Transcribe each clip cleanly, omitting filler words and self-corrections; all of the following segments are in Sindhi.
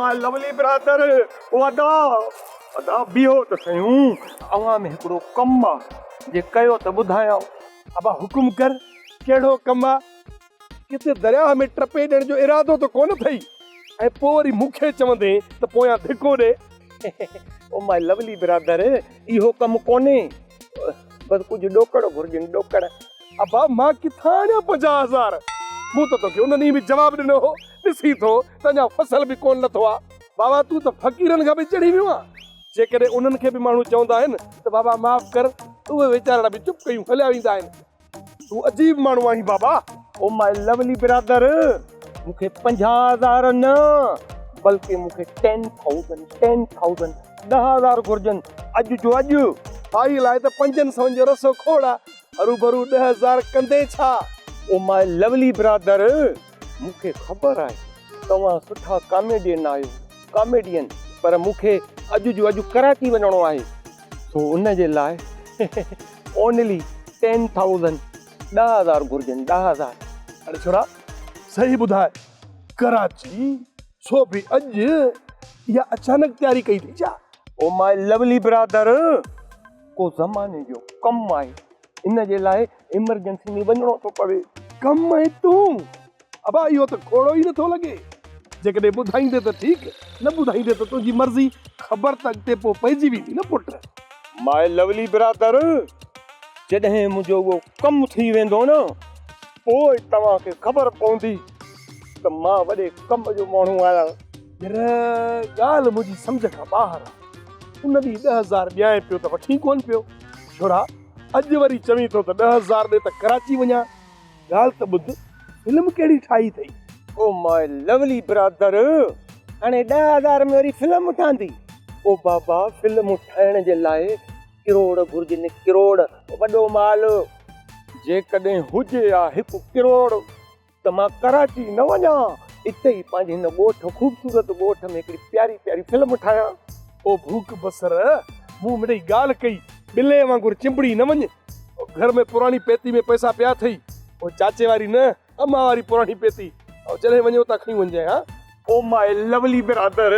ماء لولي برادر، او ادا، ادا بيهو ته سهيون، اوهان ۾ هڪڙو ڪم آ، جي ڪيو ته ٻڌايانو. ابا حڪم ڪر، ڪهڙو ڪم آ؟ ڪٿي درياهه ۾ ٽپي ڏيڻ جو ارادو ته ڪونه اٿئي ۽ پوء وري مون کي چوندين ته پويان ڌڪو ڏي. او ماء لولي برادر، اهو ڪم ڪونهي، بس ڪجهه ڏوڪڙ گهرجن، ڏوڪڙ. ابا مان ڪٿان آڻيان 50,000؟ مون ته توکي ان ڏينهن به جواب ڏنو هو، ڏسين ٿو ته اڃا فصل به ڪونه لٿو آ. بابا تون ته فقيرن کان به چڙهي ويو آن. جيڪڏهن انهن کي به ماڻهو چوندا آهن ته بابا معاف ڪر ته اهي ويچارڙا به چپ ڪيون هليا ويندا آهن. تون عجيب ماڻهو آهين بابا. او ماء لولي برادر، مون کي 50,000 نه بلڪه مون کي ٽين ٿائوزنڊ، ٽين ٿائوزنڊ، 10,000 گهرجن اڄ جو اڄ. ڦاهي لاء ته پنجن سون جو رسو کوڙ آ. هروڀرو 10,000 ڪندين ڇا؟ او ماء لولي برادر، مون کي خبر آهي توهان سٺا ڪاميڊين آهيو، ڪاميڊين، پر مون کي اڄ جو اڄ ڪراچي وڃڻو آهي، سو ان جي لاء اونلي ٽين ٿائوزنڊ، 10,000 گهرجن، 10,000. اڙي ڇورا صحيح ٻڌاء، ڪراچي، سو به اڄ، اها اچانڪ تياري ڪئي اٿئي ڇا؟ او ماء لولي برادر، ڪو زماني جو ڪم آهي، ان جي لاء ايمرجنسي ۾ وڃڻو ٿو پوي. ڪم ۽ تون؟ ابا اهو ته کوڙو ئي نٿو لڳي. جيڪڏهن ٻڌائيندين ته ٺيڪ، نه ٻڌائيندين ته تنهنجي مرضي، خبر ته اڳتي پوء پئجي ويندي نه پٽ. ماء لولي برادر، جڏهن منهنجو اهو ڪم ٿي ويندو نه، پوء توهان کي خبر پوندي ته مان وڏي ڪم جو ماڻهو آهيان. ير ڳالهه منهنجي سمجهه کان ٻاهر آ. ان ڏينهن 10,000 ڏيانء پيو ته وٺين ڪونه پيو. ڇورا اڄ وري چوين ٿو ته 10,000 ڏي ته ڪراچي وڃان. ڳالهه ته ٻڌ، فلم ڪهڙي ٺاهي اٿئي؟ او ماء لولي برادر، هاڻي 10,000 ۾ وري فلم ٺهندي؟ او بابا فلم ٺاهڻ جي لاء ڪروڙ گهرجن، ڪروڙ، وڏو مال. جيڪڏهن هجي ها هڪ ڪروڙ ته مان ڪراچي نه وڃان، اتي ئي پنهنجي هن ڳوٺ، خوبصورت ڳوٺ ۾ هڪڙي پياري پياري فلم ٺاهيان. او ڀوڪ بصر، مون مڙئي ڳالهه ڪئي، ٻلي وانگر چنبڙي نه وڃ. او گهر ۾ پراڻي پيتي ۾ پئسا پيا اٿئي. او چاچي واري نه، امان واري پراڻي پيتي. او جڏهن وڃين اتان کڻي وڃجانء ها. او ماء لولي برادر،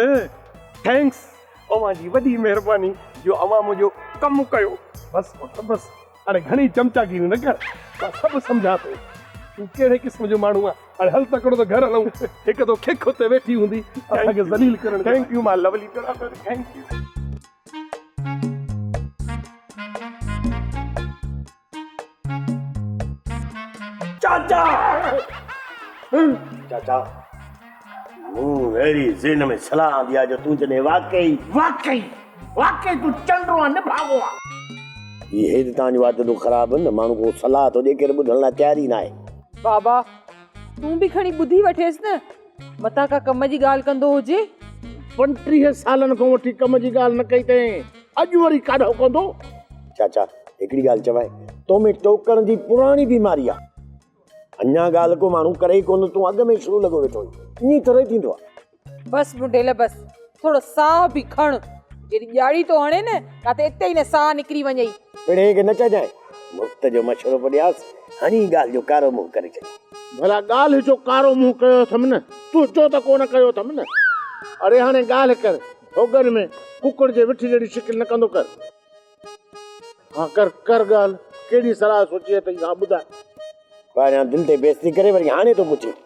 thanks, اوهان جي وڏي مهرباني جو اوهان منهنجو ڪم ڪيو. بس پٽ بس. هاڻي گهڻي چمچاگيري نه ڪر، مان سڀ سمجهان ٿو. تون ڪهڙي قسم جو ماڻهو آهين. هاڻي هل تڪڙو ته گهر هلون. هڪ تو کک اتي ويٺي هوندي اسان کي ذليل ڪرڻ جي لاء. Thank you my lovely brother, thank you. چاچا! چاچا! مون اهڙي ذهن ۾ صلاح آندي آهي جو تون جڏهن واقعي. واقعي! واقعي تون چنڊو آن نڀاڳو آن. هي هيد تان جون عادتون خراب آهن نه ماڻهو ڪو صلاح ٿو ڏي ڪير ٻڌڻ لاء تيار ئي ناهي. بابا تون به کڻي ٻڌي وٺيس نه متان ڪا ڪم جي ڳالهه ڪندو هجي. 35 سالن کان وٺي ڪم جي ڳالهه نه ڪئي اٿئين اڄ وري ڪاڏهو ڪندو. چاچا هڪڙي ڳالهه چوانء تو ۾ ٽوڪڻ جي پراڻي بيماري آ. اڃا ڳالهه ڪو ماڻهو ڪري ئي ڪونه تون اڳ ۾ ئي شروع لڳو ويٺو آهين ائين ٿورو ئي ٿيندو آ. بس ڀنڊيل بس ٿورو ساهه به کڻ جيڏي ڄاڙي ٿو هڻين ڪاٿي اتي ئي نه ساهه نڪري وڃئي. پڻهين کي نه چئجانء مفت جو مشورو پيو ڏيانس هڻي ڳالهه جو ڪارو منهن ڪري ڇڏي. ڀلا ڳالهه جو ڪارو منهن ڪيو اٿم نه تنهنجو ته ڪونه ڪيو اٿم نه. اڙي هاڻي ڳالهه ڪر ڀوڳن ۾ ڪڪڙ جي وٺ جهڙي شڪل نه ڪندو ڪر. ها ڪر ڪر ڳالهه، ڪهڙي صلاح سوچي اٿئي ها ٻڌاء. پهريان دل تي بيعزتي ڪري وري هاڻي ٿو پڇين.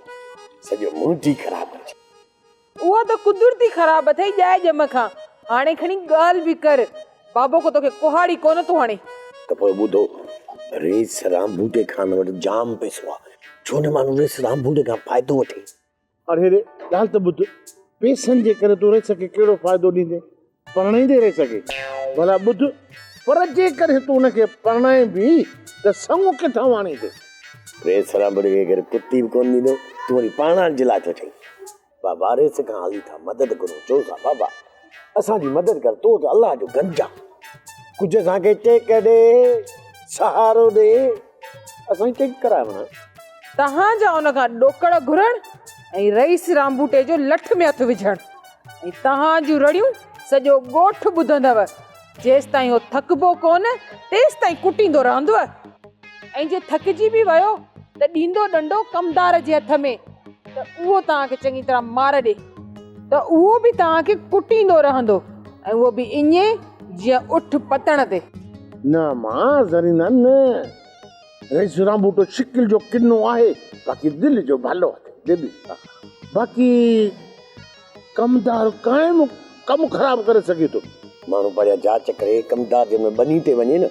سڄو منهن ئي خراب ڪري ڇڏيو. اها ته قدرتي خراب اٿئي ڄائي ڄم کان. هاڻي کڻي ڳالهه به ڪر. بابو ڪو توکي ڪهاڙي ڪونه ٿو هڻي. ته پوء ٻڌو، رئيس رانڀوٽي خان وٽ جام پئسو آ. ڇو نه ماڻهو رئيس رانڀوٽي کان فائدو وٺي. اڙي ري، ڳالهه ته ٻڌ، پئسن جي ڪري تون رئيس کي ڪهڙو فائدو ڏيندين؟ پرڻائيندين رئيس کي؟ ڀلا ٻڌ، پر جيڪڏهن تون ان کي پرڻائين به ته سڱ ڪٿان آڻيندين؟ رئيس رانڀڙي کي گهر ڪتي به ڪونه ڏيندو، تون وري پرڻائڻ جي لاء ٿو چئين. بابا رئيس کان هلي ٿا مدد گهرون، چئون ٿا بابا اسان جي مدد ڪر، تو ته الله جو گنج آ، ڪجهه اسان کي ٽيڪ ڏي، سهارو ڏي، اسان جي ٽيڪ ڪرائي وڃ. توهان جا ان کان ڏوڪڙ گهرڻ ۽ رئيس رانڀوٽي جو لٺ ۾ هٿ وجهڻ ۽ توهان جون رڙيون سڄو ڳوٺ ٻڌندؤ. جيستائين هو ٿڪبو ڪونه تيستائين ڪٽيندو رهندؤ ۽ جي ٿڪجي به ويو ته ڏيندو ڏنڊو ڪمدار جي هٿ ۾ ته اهو توهان کي چڱي طرح مار ڏي. ته اهو به توهان کي ڪٽيندو رهندو ۽ اهو به ائين جيئن اٺ پتڻ تي. نه مان زرينا نه. رئيس رانبوٽو شڪل جو ڪنو آهي باقي دل جو ڀلو اٿئي دل باقي ڪمدار قائم ڪم خراب ڪري سگهي ٿو. ماڻهو پريان جاچ ڪري ڪمدار جنهن مهل ٻني تي وڃي نه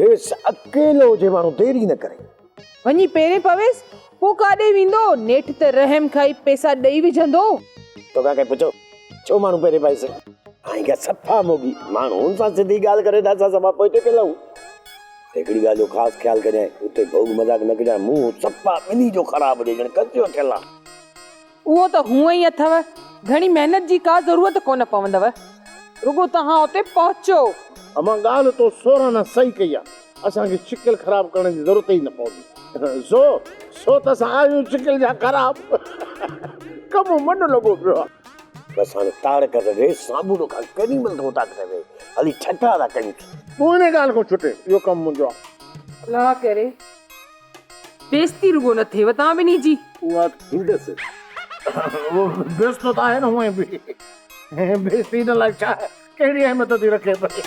ريس اڪيلو هجي ماڻهو دير ئي نه ڪري. وڃي پيرين پويس پوء ڪاڏي ويندو نيٺ ته رحم کائي پئسا ڏئي وجهندو. توکان ڪنهن پڇيو ڇو ماڻهو پيرين پئس؟ هائين ڪا صفا موڳي ماڻهو ان سان سڌي ڳالهه ڪري ته اسان صفا پوئتي پيل آهيون. هڪڙي ڳالهه جو خاص خيال ڪجانء اتي ڀوڳ مذاق نه ڪجانء منهن صفا ٻنهي جو خراب هجي ڄڻ ڪچو ٿيل آ. اهو ته هونئن ئي اٿئو، گهڻي محنت جي ڪا ضرورت ڪونه پوندؤ، رڳو توهان اتي پهچو. امان ڳالهه تو سورهن آنا صحيح ڪئي آ، اسان کي شڪل خراب ڪرڻ جي ضرورت ئي نه پوندي. سو سو ته اسان آهيون شڪل جا خراب. ڪم من لڳو پيو آ. بس هاڻي تاڙ ڪر ري سانبوڙو کان ڪيڏي مهل ٿو اوطاق تي ويهي، هلي ڇٽا ٿا ڪيون. تون ان ڳالهه کان ڇٽي، اهو ڪم منهنجو آ. الله ڪري بيستي رڳو نه ٿئيو توهان ٻنهي جي. اها ٿيندس. بيستو ته آهي نه هونئن به. بيستي ان لاء ڇا ڪهڙي اهميت ٿي رکي پئي.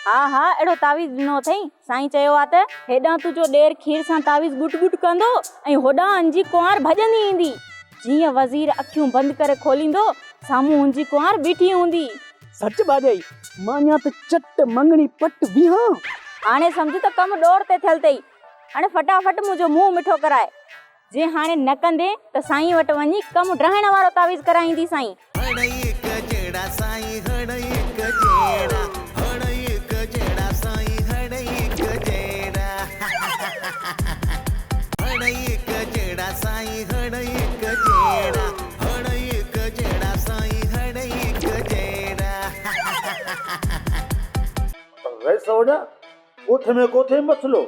ها ها اهڙو تعويذ ڏنو اٿئي. سائين چيو آ ته هيڏانهن تنهنجو ڏير کير سان تعويذ ڳٽ ڳٽ ڪندو ۽ هوڏانهن هن جي ڪنوار ڀڄندي ايندي. جيئن وزير اکيون بند ڪري کوليندو، سامهون هن جي ڪنوار بيٺي هوندي. سچ ڀاڄائي، مان اڃا ته چٽ مڱڻي پٽ ويهان. هاڻي سمجهه ته ڪم ڏور تي ٿيل اٿئي. هاڻي فٽافٽ منهنجو منهن مٺو ڪراء. جي هاڻي نه ڪندين ته سائين وٽ وڃي ڪم ڊاهڻ وارو تعويذ ڪرائينديسانء. هڙئي هڪ جهڙا سائين هڙئي هڪ جهڙا هڙئي هڪ جهڙا سائين هڙئي هڪ جهڙا هڙئي هڪ جهڙا سائين هڙئي هڪ جهڙا هڙئي هڪ جهڙا سائين هڙئي هڪ جهڙا. رئيس وڏا، ڳوٺ ۾ ڪو ٿئي مسئلو،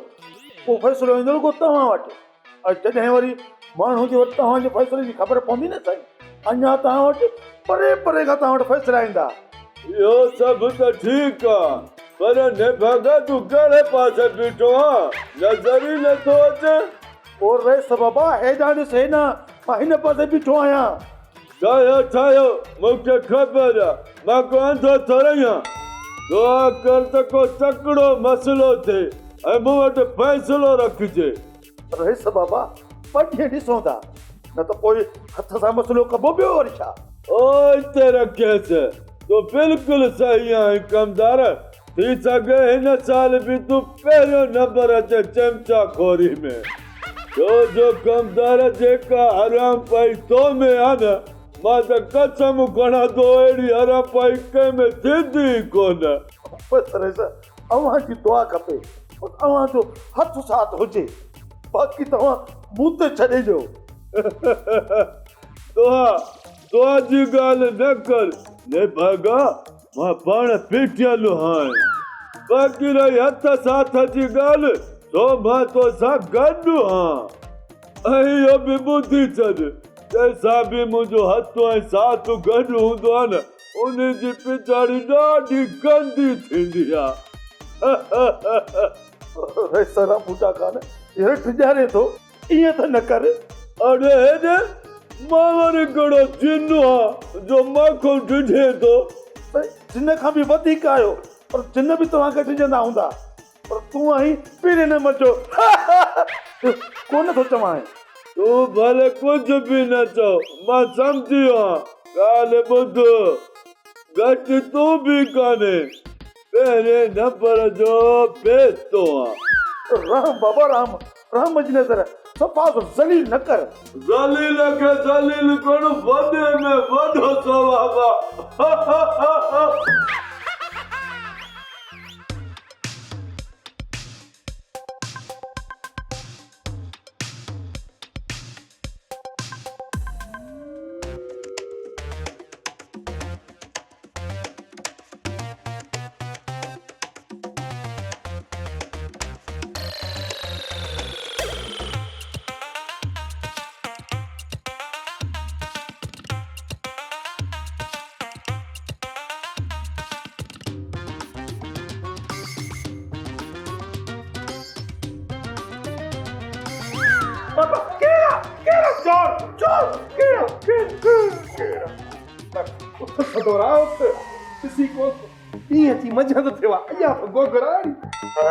ڪو فيصلو ايندو رڳو توهان وٽ. ۽ جڏهن وري ماڻهو جي وٽ توهان جي فيصلي جي خبر پوندي نه سائين، اڃا توهان وٽ پري پري کان توهان وٽ فيصلا ايندا. اهو سڀ ته ٺيڪ آ، پر نڀاڳا تون ڪهڙي پاسي بيٺو آن، نظر ئي نه ٿو اچين. او رئيس بابا، هيڏانهن ڏس هيڏانهن، مان هن پاسي بيٺو آهيان. ٺاهيو ٺاهيو، مون کي خبر آ، مان ڪو انڌو ٿورئي آهيان. دعا ڪر ته ڪو تڪڙو مسئلو ٿئي ۽ مون وٽ فيصلو رکجي. رئيس بابا، ٻه ڏينهن ڏسون ٿا، نه ته پوء هٿ سان مسئلو ڪبو ٻيو وري ڇا؟ او اتي رکيس، تون بلڪل صحيح آهين ڪمدار، ٿي سگهي هن سال به تون پهريون نمبر اچين چمچا خوري ۾. ڇو جو ڪمدار جيڪا حرام پائي تو ۾ آ نه، مان ته قسم کڻان ٿو اهڙي حرام پائي ڪنهن ۾ ٿيندي ئي ڪونه. بس رئيس اوهان جي دعا کپي، بس اوهان جو هٿ ساٿ هجي، باقي توهان مون تي ڇڏي ڏيو. دعا، دعا جي ڳالهه نه ڪر نڀاڳا، مان پاڻ پيٽيل هانء. باقي رهي هٿ ساٿ جي ڳالهه، سو مان توسان گڏ هان. ۽ اهو به ٻڌي ڇڏ، جنهن سان به منهنجو هٿ ۽ ساٿ گڏ هوندو آهي نه، انهي جي پڇاڙي ڏاڍي گندي ٿيندي آ. رئيس رانڀوٽا خان هيٺ ڄارين ٿو، ائين ته نه ڪر. اڙي هيڏي، مان وري ڪهڙو جن آهيان جو مان کان ڊڄين ٿو. سائين جن کان به وڌيڪ آهيو، پر جن به توهان کان ڊڄندا هوندا. پر تون آهين پهرين نمبر جو. ڪونه ٿو چوانء. تون ڀلي ڪجهه به نه چئو، مان سمجهي ويو آهيان. ڳالهه ٻڌ، گهٽ تون به ڪانهين، پهرين نمبر جو بيستو آن. رحم بابا رحم، رحم جي نظر، صفا سو ذليل نه ڪر. ذليل کي ذليل ڪرڻ وڏي ۾ وڏو ثواب آ. بابا ڪهڙا ڪهڙا چور چور ڪهڙا ڪهڙا اٿ سدورا اٿ ڏسي ڪو ڏينهن اچي منجهند ٿيو آ اڃا ٿو گوگڙا اڙي. ها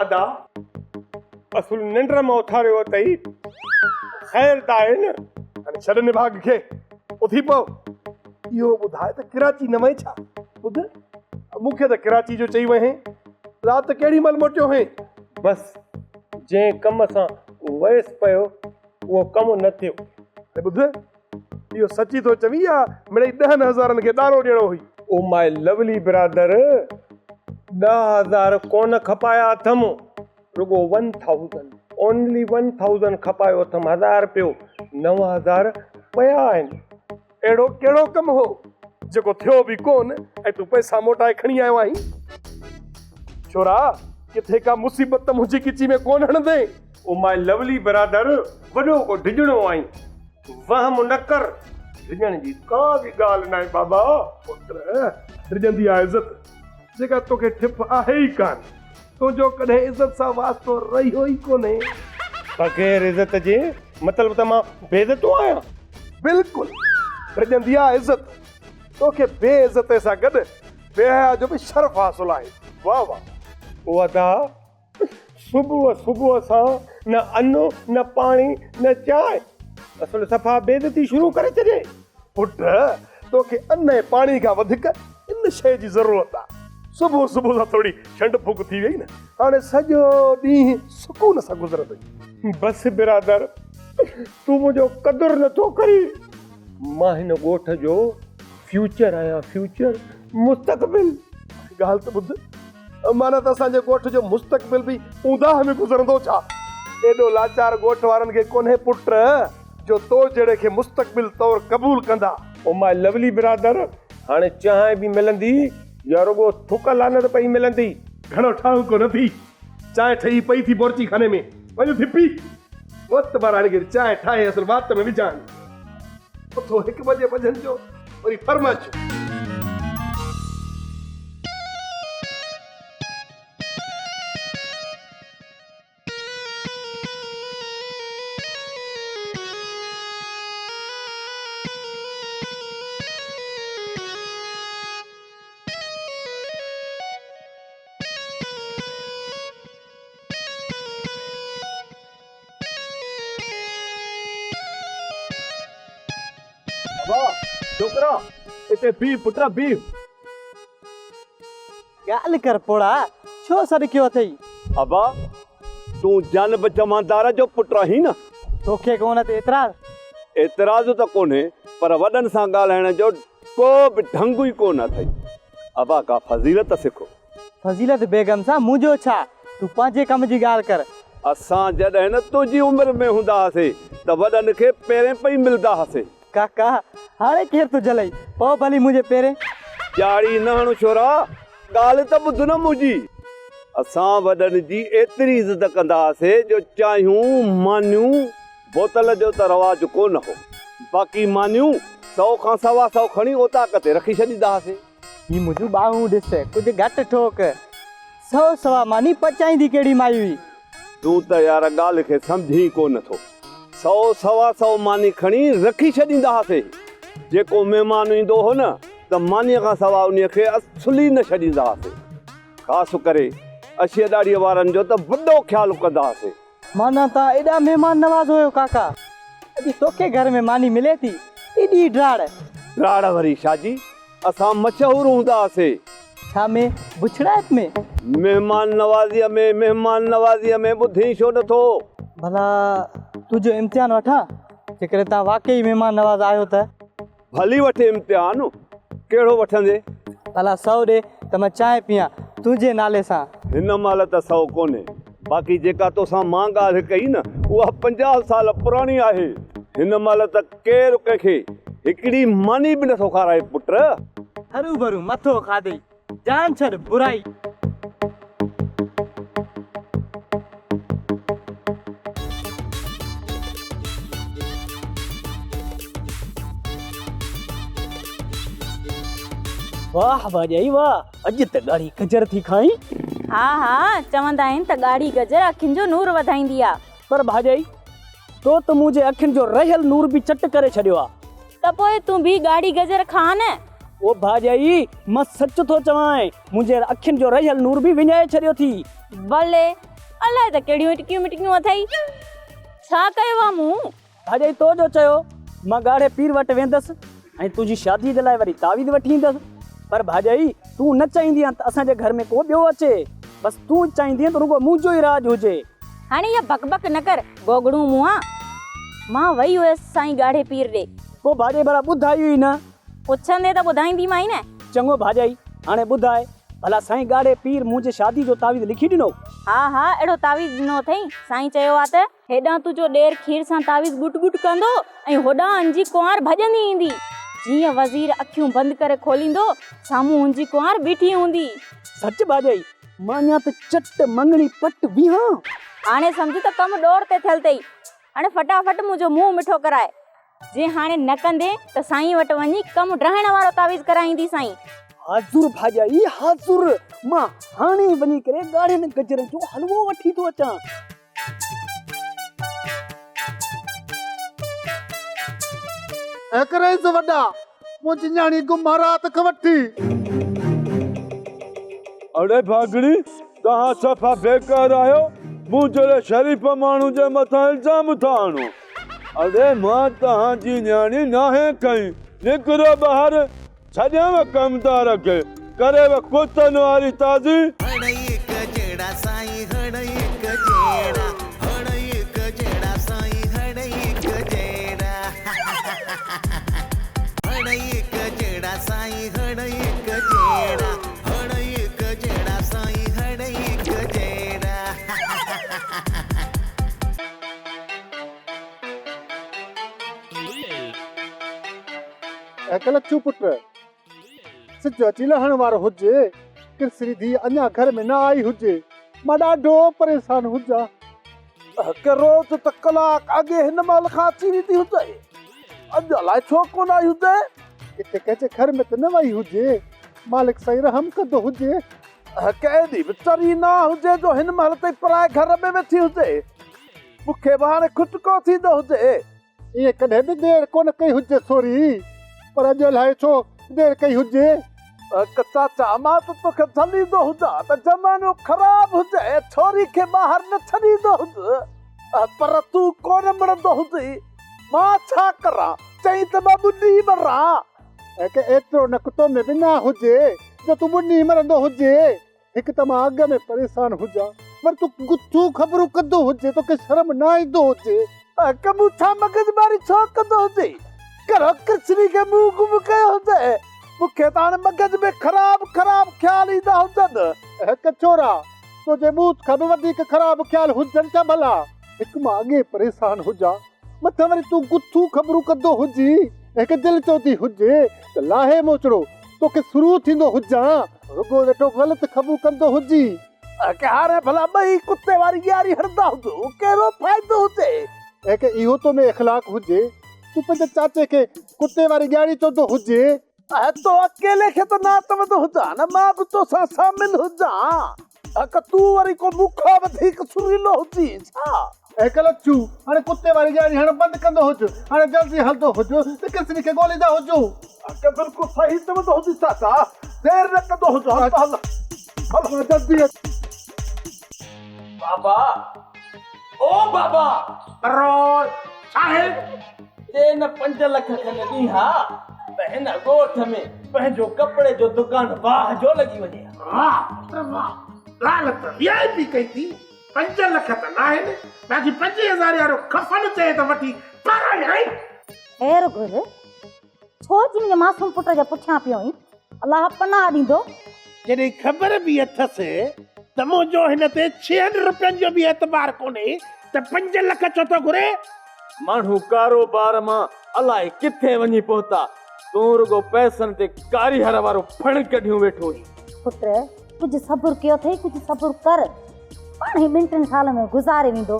ادا اصل ننڊ مان اٿاريو اٿئي خير ته آهي نه. هاڻي ڇڏ نڀاڳ کي اٿي پئو. اهو ٻڌاء ته ڪراچي نه وئين ڇا؟ ٻڌ مون کي ته ڪراچي جو چئي وئين. رات ڪهڙي مهل موٽيو هئين؟ بس جنهن ڪم سان ويس پيو اهو ڪم نه ٿيو. هاڻي ٻڌ اهو سچي ٿو چوين يا مڙئي ڏهن هزارن کي ڏارو ڏيڻو هئي؟ او ماء لولي برادر 10,000 ڪونه کپايا اٿم رڳو one thousand only one thousand کپايو اٿم هزار رپيو 9000 پيا آهن. اهڙو ڪهڙو ڪم هو جيڪو ٿيو به ڪونه ۽ تون پئسا موٽائي کڻي آيو آهين؟ ڇورا ڪٿي ڪا مصيبت ته منهنجي ڳچي ۾ ڪونه هڻندين؟ او ماء لولي برادر وڏو ڪو ڊڄڻو آهين وهم نه ڪر ڊڄڻ جي ڪا به ڳالهه ناهي بابا. پٽ ڊڄندي آ عزت جيڪا توکي ٺپ آهي ئي ڪانه. تنهنجو ڪڏهن عزت سان واسطو رهيو ئي ڪونهي. بغير عزت جي مطلب ته مان بي عزتو آهيان. بلڪل ڊڄندي آ عزت. توکي بي عزتي سان گڏ بي حيا جو به شرف حاصل آهي. واه واه. او ادا صبح صبح سان نه ان نه پاڻي نه چانهه اصل صفا بي عزتي شروع ڪري ڇڏيائين. پٽ توکي ان ۽ پاڻي کان وڌيڪ ان شيء جي ضرورت آ. صبح صبح سان ٿوري ڇنڊ ڦوڪ ٿي ويئي نه، هاڻي سڄو ڏينهن سڪون سان گذرندئي. بس برادر، تون منهنجو قدر نه ٿو ڪرين. مان هن ڳوٺ جو فيوچر آهيان، فيوچر، مستقبل. ڳالهه ته ٻڌ، معنيٰ ته اسان جي ڳوٺ جو مستقبل به اونداهه ۾ گذرندو ڇا؟ ايڏو لاچار ڳوٺ وارن کي ڪونهي پٽ، جو تو جهڙي کي مستقبل طور قبول ڪندا. او ماء لولي برادر، هاڻي چانهه به ملندي يا رڳو ٿڪ لعنت پئي ملندي؟ گهڻو ٺاهه ڪو نه ٿي، چانهه ٺهي پئي ٿي بورچي خاني ۾، وڃ ٿي پي. وقت بار هاڻي ڪري چانهه ٺاهي اصل وات ۾ وجهان. اٿو هڪ بجي منجهند جو وري فرمائش. ابا ڇوڪرا اتي بيهه پٽ بيهه. ڳالهه ڪر پوڙها، ڇو سڏ ڪيو اٿئي؟ ابا تون جانب جمعدار جو پٽ آهين نه؟ توکي ڪو ان تي اعتراض؟ اعتراض ته ڪونهي پر وڏن سان ڳالهائڻ جو ڪو به ڍنگ ئي ڪونه اٿئي. ابا ڪا فضيلت سک. فضيلت بيگم سان منهنجو ڇا؟ تون پنهنجي ڪم جي ڳالهه ڪر. اسان جڏهن تنهنجي عمر ۾ هوندا هئاسي ته وڏن کي پيرين پئي ملدا هئاسي. ڪاڪا، هاڻي ڪير ٿو جهلئي؟ پئو ڀلي منهنجي پيرين. ڄاڙي نه هڻ ڇورا، ڳالهه ته ٻڌ نه منهنجي. اسان وڏن جي ايتري عزت ڪندا هئاسي جو چانهيون، مانيون، بوتل جو ته رواج ڪو نه هو. باقي مانيون سئو کان سوا سئو کڻي اوطاق تي رکي ڇڏيندا هئاسي. هي منهنجون ٻانهون ڏس، ڪجهه گهٽ ٺوڪ. سئو سوا ماني پچائيندي ڪهڙي مائي هئي؟ تون ته يار ڳالهه کي سمجهين ڪو نه ٿو. سئو سوا سئو ماني کڻي رکي ڇڏيندا هئاسي. جيڪو مهمان ايندو هو نه ته مانيء کان سوا انهيء کي اصل ئي نه ڇڏيندا هئاسي. خاص ڪري اشيء ڏاڙهيء وارن جو ته وڏو خيال ڪندا هئاسي. معنيٰ توهان ايڏا مهمان نواز هيو ڪاڪا. اڄ توکي گهر ۾ ماني ملي ٿي، ايڏي ڊاڙ. ڊاڙ وري شاجي، اسان مشهور هوندا هئاسي. ڇا ۾؟ بڇڙائپ ۾؟ مهمان نوازيء ۾، مهمان نوازيء ۾ ٻڌين ڇو نه ٿو؟ ڀلا تنهنجو امتحان وٺان، جيڪڏهن توهان واقعي مهمان نواز آهيو ته؟ ڀلي وٺ امتحان، ڪهڙو وٺندين؟ ڀلا سئو ڏي ته مان چانهه پيان تنهنجي نالي سان. هن مهل ته سئو ڪونهي، باقي جيڪا توسان مان ڳالهه ڪئي نه، اها 50 سال پراڻي آهي. هن مهل ته ڪير ڪنهن کي هڪڙي ماني به نٿو کارائي پٽ. هروڀرو مٿو کاڌئي، جان ڇڏ برائي. واهه ڀاڄائي واهه، اڄ ته ڳاڙهي گجر ٿي کائين. ها ها، چوندا آهن ته ڳاڙهي گجر اکين جو نور وڌائيندي آ. پر ڀاڄائي، تو ته منهنجي اکين جو رهيل نور به چٽ ڪري ڇڏيو آ. ته پوء تون به ڳاڙهي گجر کاء نه. او ڀاڄائي، مان سچ ٿو چوانء، منهنجي اکين جو رهيل نور به وڃائي ڇڏيو ٿي. بلي، الائي ته ڪهڙيون اٽڪيون مٽڪيون اٿئي. ڇا ڪيو آ مون؟ ڀاڄائي تو جو چيو، مان ڳاڙهي پير وٽ ويندس ۽ تنهنجي شاديء جي لاء وري تعويذ وٺي ايندس. پر ڀاڄائي، تون نه چاهيندينء ته اسان جي گهر ۾ ڪو ٻيو اچي. بس تون چاهيندينء ته رڳو منهنجو ئي راڄ هجي. هاڻي اها بڪ بڪ نه ڪر، گوگڙون منهان. مان وئي هيس سائين ڳاڙهي پير ڏي. پوء ڀاڄائي ڀلا ٻڌايو ئي نه. پڇندي ته ٻڌائينديمانء نه. چڱو ڀاڄائي، هاڻي ٻڌاء، ڀلا سائين ڳاڙهي پير منهنجي شاديء جو تعويذ لکي ڏنو؟ ها ها، اهڙو تعويذ ڏنو اٿئي. سائين چيو آ ته هيڏانهن تنهنجو ڏير کير سان تعويذ ڳٽ ڳٽ ڪندو ۽ هوڏانهن هن جي ڪنوار ڀڄندي ايندي. جيئن وزير اکيون بند ڪري کوليندو، سامهون هن جي ڪنوار بيٺي هوندي. سچ ڀاڄائي، مان اڃا ته چٽ مڱڻي پٽ ويهان. هاڻي سمجهه ته ڪم ڏور تي ٿيل اٿئي. هاڻي فٽافٽ منهنجو منهن مٺو ڪراء. جي هاڻي نه ڪندين ته سائين وٽ وڃي ڪم ڊاهڻ وارو تعويذ ڪرائينديسانء. حاضر ڀاڄائي حاضر، مان هاڻي ئي وڃي ڪري ڳاڙهين گجرن جو حلوو وٺي ٿو اچان. هڪ رئيس وڏا، منهنجي نياڻي گم آ رات کان وٺي. اڙي ڀاڳڙي، توهان صفا بيڪار آهيو، مون جهڙي شريف ماڻهو جي مٿان الزام ٿا هڻو. اڙي مان توهان جي نياڻي ناهي کنئي، نڪرو ٻاهر، ڇڏيانو ڪمدار کي، ڪريو ڪتن واري تازي. هڙئي هڪ جهڙا سائين هڙئي هڪ جهڙا هڙئي هڪ جهڙا سائين هڙئي هڪ جهڙا هڙئي هڪ جهڙا سائين هڙئي هڪ جهڙا هڙئي هڪ جهڙا سائين هڙئي هڪ جهڙا. اي ڪلچو پٽ، سج اچي لهڻ وارو هجي، ڪرسري ڌيء اڃا گهر ۾ نه آئي هجي، مان ڏاڍو پريشان هجان. هڪ روز ته ڪلاڪ اڳي هن مهل کان اچي ويندي هجي، اڄ الائي ڇو ڪونه آئي هجي. ڪٿي ڪنهن جي گهر ۾ ته نه وئي هجي، مالڪ سائين رحم ڪندو هجي. هڪ ايڏي به چري نه هجي جو هن مهل تائين پرائي گهر ۾ ويٺي هجي. مون کي به هاڻي کٽڪو ٿيندو هجي. ائين ڪڏهن به دير ڪونه ڪئي هجي سوري، پر اڄ الائي ڇو دير ڪئي هجي. هڪ چاچا مان ته توکي جهليندو هجان ته زمانو خراب هجي، ڇوري کي ٻاهر نه ڇڏيندو هج، پر تون ڪونه مڙندو هجين. مان ڇا ڪران، چئين ته مان ٻڏي مران. هڪ ايترو نڪ تو ۾ به نه هجي جو تون ٻڏي مرندو هجين. هڪ ته مان اڳ ۾ پريشان هجان، وري تون گٿيون خبرون ڪندو هجين، توکي شرم نه ايندو هجي. هڪ مون ڇا مغز ماري ڇو ڪندو هجين؟ ڪهڙو ڪرشني کي منهن گم ڪيو هجين؟ مون کي ته هاڻي مغز ۾ خراب خراب خيال ايندا هجن. هڪ ڇورا، تنهنجي ٻوٿ کان به وڌيڪ خراب خيال هجن ڇا ڀلا؟ هڪ مان اڳي پريشان هجان، مٿان وري تون گٿيون خبرون ڪندو هجين. هڪ دل چوندي هجي ته لاهي موچڙو توکي سرور ٿيندو هجان. رڳو ويٺو غلط خبرون ڪندو هجين. ڪي هاڻي ڀلا ٻئي ڪتي واري ڄاري هڻندا هجو، ڪهڙو فائدو هجي. هڪ اهو تو ۾ اخلاق هجي، تون پنهنجي چاچي کي ڪتي واري ڄاڙي چوندو هجين. تو اڪيلي کي ته نه چوندو هجان نه، مان به توسان شامل هجان. اڪ تون وري ڪو مون کان وڌيڪ سريلو هجين ڇا؟ اي ڪلچو، هاڻي ڪتي واري ڄاڙي هڻڻ بند ڪندو هج، هاڻي جلدي هلندو هج ته ڪسني کي ڳوليندا هجون. اڪ بلڪل صحيح چوندو هجين چاچا، دير نه ڪندو هج، هل ته هل. هل جلدي اچ. بابا! او بابا! ڪروڙ ڇا آهي؟ جي نه 5 لک کن ڏين ها ته هن ڳوٺ ۾ پنهنجو ڪپڙي جو دڪان واهه جو لڳي وڃي ها. واهه پٽ واهه، ڳالهه ته وي آء پي ڪئي ٿي، 5 لک ته ناهن، باقي 5000 وارو ڪفن چئي ته وٺي پارايائين. خير گهر، ڇو اچي منهنجي معصوم پٽ جي پٺيان پيو آهين؟ الله پناهه ڏيندو. جڏهن خبر به اٿس ته منهنجو هن تي ڇهن روپين جو به اعتبار ڪونهي ته 5 لک ڇو ٿو گهري؟ ماڻهو ڪاروبار مان الائي ڪٿي وڃي پهتا، تون رڳو پئسن تي ڪاريهر وارو ڦڻ ڪڍيون ويٺو آهين. پٽ، ڪجهه صبر ڪيو اٿئي، ڪجهه صبر ڪر. پاڻهي ٻن ٽن سالن ۾ گذاري ويندو،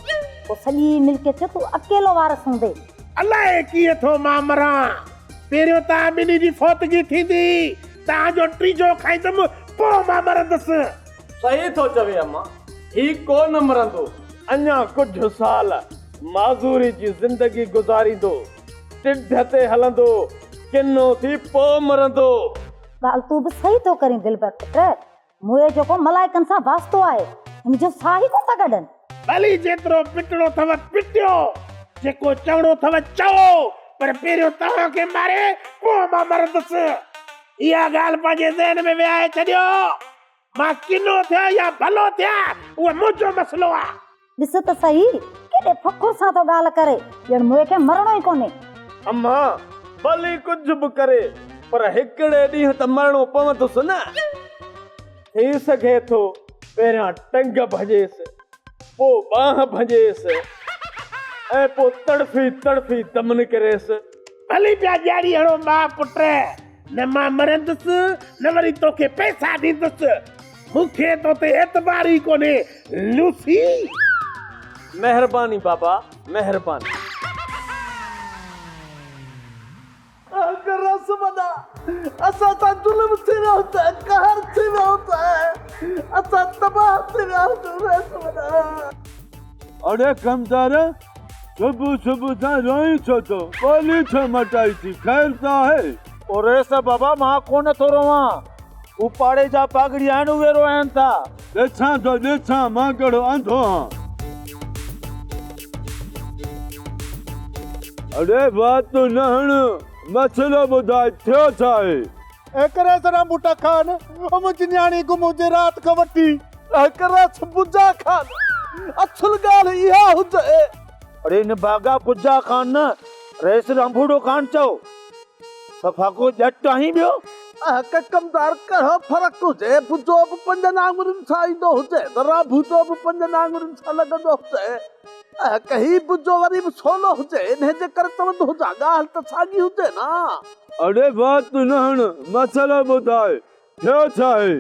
پوء سڄي ملڪيت جو تون اڪيلو وارث هوندين. الائي ڪيئن ٿو مان مران. پهريون توهان ٻنهي جي فوتگي ٿيندي، توهان جو ٽيجو کائيندم، پوء مان مرندس. صحيح ٿو چوي امان، هي ڪو نه مرندو، اڃا ڪجهه سال معذوري جي زندگي گذاريندو، ٽڍ تي هلندو، ڪنو ٿي پوء مرندو. ڳالهه تون به صحيح ٿو ڪرين دلبر پٽ، موئي جو ڪو ملائڪن سان واسطو آهي، هن جو ساهه ئي ڪونه ٿا ڪڍن. ڀلي جيترو پٽڻو اٿو پٽيو، جيڪو چوڻو اٿو چئو، پر پهريون توهان کي ماري پوء مان مرندس. اها ڳالهه پنهنجي ذهن ۾ ويهائي ڇڏيو. مان ڪنو ٿيان يا ڀلو ٿيان، اهو منهنجو مسئلو آهي. ڏس ته سهي، ڪيڏي فخر سان ٿو ڳالهه ڪري، ڄڻ موئي کي مرڻو ئي ڪونهي. امان، ڀلي ڪجهه به ڪري، پر هڪڙي ڏينهن ته مرڻو پوندس نه. ٿي سگهي ٿو پهريان ٽنگ ڀڃيس، پوء ٻانهن ڀڃيس ۽ پوء تڙڦي تڙڦي دم نڪريس. ڀلي پيا ڄاڙي هڻو ماء پٽ، نه مان مرندس نه وري توکي پئسا ڏيندس. مون کي تو تي اعتبار ئي ڪونهي لوسي. مهرباني بابا مهرباني. رس وڏا اسان سان ظلم ٿي ويو ته قهر ٿي ويو ته اسان تباهه ٿي ويا آهيون رس وڏا. اڙي ڪمدار صبح صبح سان روئين ڇو ٿو ٻولي ڇو مٽائي ٿي خير ته آهي. او رئيس بابا مان ڪونه ٿو روئان هو پاڙي جا پاڳڙي آهن اهي روئن ٿا. ڏسان ٿو ڏسان مان ڪهڙو انڌو آهان. اڙي وات نه هڻ مسئلو ٻڌاء ٿيو ڇا آهي. ايڪريس رانبوٽا خان او منهنجي نياڻي گم هجي رات کان وٺي. ايڪريس بجا خان اصل ڳالهه اها هجي. اڙي نڀاڳا بجا خان نه رئيس رانڀوڙو خان چئو. صفا ڪو ڄٽ آهين ٻيو. اهڪ ڪمدار ڪهڙو فرق هجي، بجو به پنجن آڱرين سان ايندو هجي ته رانڀوٽو به پنجن آڱرين سان لڳندو هجي. اهڪ هي بجو وري به سولو هجي، انهي جي ڪري چوندو هجان ڳالهه ته ساڳي هجي نه. اڙي وات نه هڻ، مسئلو ٻڌاء، ٿيو ڇا آهي؟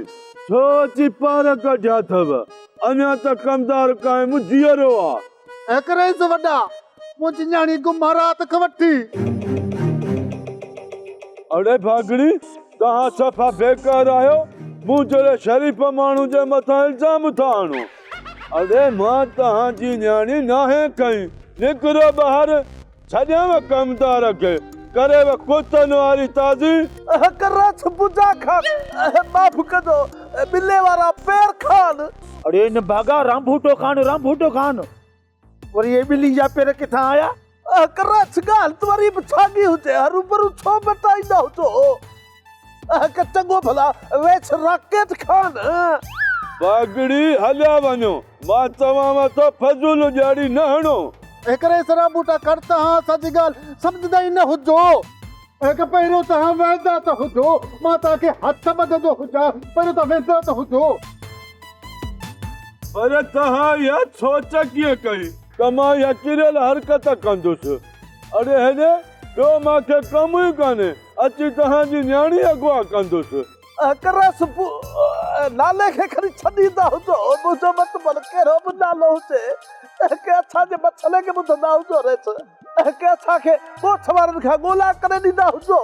ڇو اچي پار ڪڍيا اٿو؟ اڃا ته ڪمدار قائم جيئرو آ. اهڪ رئيس وڏا، منهنجي نياڻي گم آ رات کان وٺي. اڙي ڀاڳڙي، توهان صفا بيڪار آهيو، مون جهڙي شريف ماڻهو جي مٿان الزام ٿا هڻو. اڙي مان توهان جي نياڻي ناهي کنئي، نڪرو ٻاهر. ڇڏيانء ڪمدار کي، ڪريو ڪتن واري تازي. اهڪ رڇ بجا خان، معاف ڪجو، ٻلي وارا پير خان. اڙي نڀاڳا رانڀوٽو خان، رانڀوٽو خان، وري اهي ٻلي جا پير ڪٿان آيا؟ اهڪ رڇ ڳالهه ته وري به ساڳي هجي، هروڀرو ڇو مٽائيندا هجو؟ اهڪ چڱو ڀلا رڇ راڪيٽ خان. باگڙي هليا وڃو، مان چوانو ٿو فضول ڄاڙي نه هڻو. ايڪري سرا ٻوٽا ڪر تهان اسان جي ڳالهه سمجهندا ئي نه هجو. ايڪ پهريون تهان ويندا ته هجو، مان تهان کي هٿ ٻڌندو هجان، پهريون تهان ويندا ته هجو. پر تهان اها سوچ ڪيئن ڪئي ته مان اها ڪريل حرڪت ڪندس؟ اڙي هيڏي ٻيو مان کي ڪم ئي ڪانهي، اچي تهان جي نياڻي اغوا ڪندس. ڪرس نالي کي کڻي ڇڏيندا هجو، منهنجو مطلب ڪهڙو به نالو هجي، ڪي اسان جي مسئلي کي ٻڌندا هجو ريس، ڪي اسان کي ڳوٺ وارن کان ڳولا ڪري ڏيندا هجو،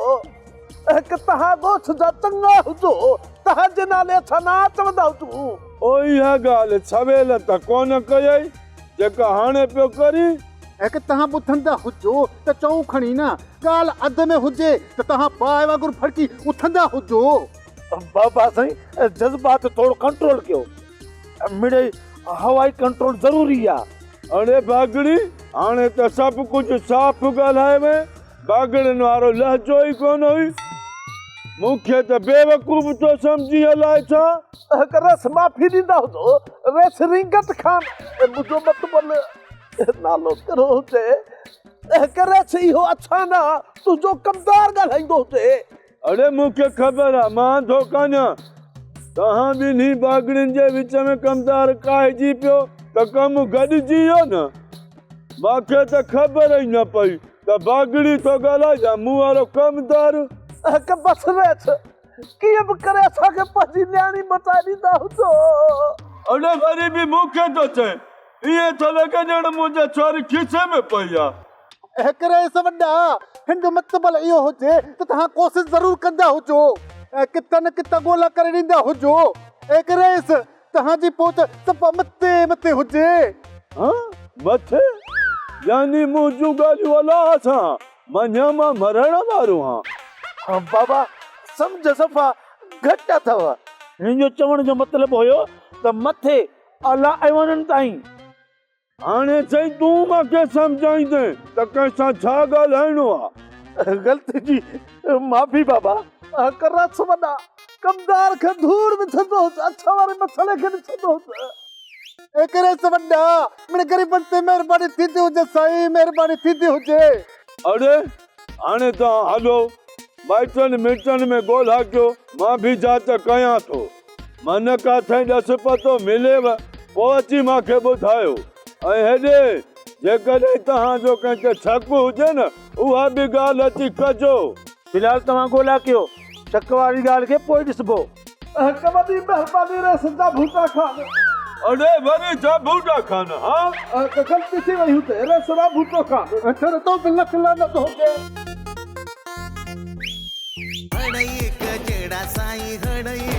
ڪي توهان ڳوٺ جا چڱا هجو، توهان جي نالي اسان نه چوندا هجون. او اها ڳالهه سويل ته ڪونه ڪيئي، جيڪا هاڻي پيو ڪرين. هڪ توهان ٻڌندا هجو ته چئون کڻي نه، ڳالهه اڌ ۾ هجي ته توهان باهه وانگر ڀڙڪي اٿندا هجو. بابا سائين جذبات ٿورو ڪنٽرول ڪيو، مڙئي هوائي ڪنٽرول ضروري آ. اڙي باگڙي، هاڻي ته سڀ ڪجهه صاف ڳالهائي وئين، باگڙين وارو لهجو ئي ڪونه هئي. مون کي ته بيوقوف ٿو سمجهين الائي ڇا؟ هڪ رس معافي ڏيندا هجو، ريس رينگٽ خان، منهنجو مطبل نالو ڪهڙو هجي؟ هڪ ريس اهو اڇان نه تنهنجو ڪمدار ڳالهائيندو هجي. اڙي مون کي خبر آ، مان انڌو ڪانهيان. توهان ٻنهي باگڙين جي وچ ۾ ڪمدار ڪاهجي پيو ته ڪم گڏجي ويو نه. مان کي ته خبر ئي نه پئي ته باگڙي ٿو ڳالهائي يا مون وارو ڪمدار. هڪ بس ريس، ڪيئن به ڪري اسان کي پنهنجي نياڻي بچائي ڏيندا هجو. اڙي وري به مون کي ٿو چئين. ائين ٿو لڳي ڄڻ منهنجي ڇوري کيسي ۾ پئي آ. هڪ رئيس وڏا، هن جو مطبل اهو هجي ته توهان ڪوشش ضرور ڪندا هجو ۽ ڪٿ نه ڪٿ ڳولا ڪري ڏيندا هجو. هڪ رئيس، توهان جي پهچ صفا مٿي مٿي هجي. ها؟ مٿي؟ يعني منهنجون ڳالهيون الله سان مڃان مان مرڻ وارو هان. ها بابا، سمجهه صفا گهٽ اٿو. هن جو چوڻ جو مطلب هيو ته مٿي اعليٰ ايوانن تائين. هاڻي سائين تون مان کي سمجهائيندين ته ڪنهن سان ڇا ڳالهائڻو آ. غلطي جي معافي بابا. هڪ رس وڏا ڪمدار کي ڌوڙ وجهندو هوس اڇ واري مڇڙي کي ڏسندو هوس. هڪ رس وڏا مڙئي غريبن تي مهرباني ٿيندي هجي سائين مهرباني ٿيندي هجي. اڙي هاڻي توهان هلو مائٽن مٽن ۾ ڳولها ڪيو مان به جاچ ڪيان ٿو. من ڪاٿئين ڏس پتو مليو، پوء اچي مان کي ٻڌايو. ۽ هيڏي، جيڪڏهن توهان جو ڪنهن تي شڪ هجي نه، اها به ڳالهه اچي ڪجو. في الحال توهان ڳولا ڪيو، شڪ واري ڳالهه کي پوء ڏسبو. هڪ وڏي مهرباني ريس جا ڀوٽا خان. اڙي وري جا ڀوٽا خان ها. غلطي ٿي وئي هتي ريس را ڀوٽو خان. ٿر تو به لک لعنت هجي. هڙئي هڪ جهڙا سائين هڙئي.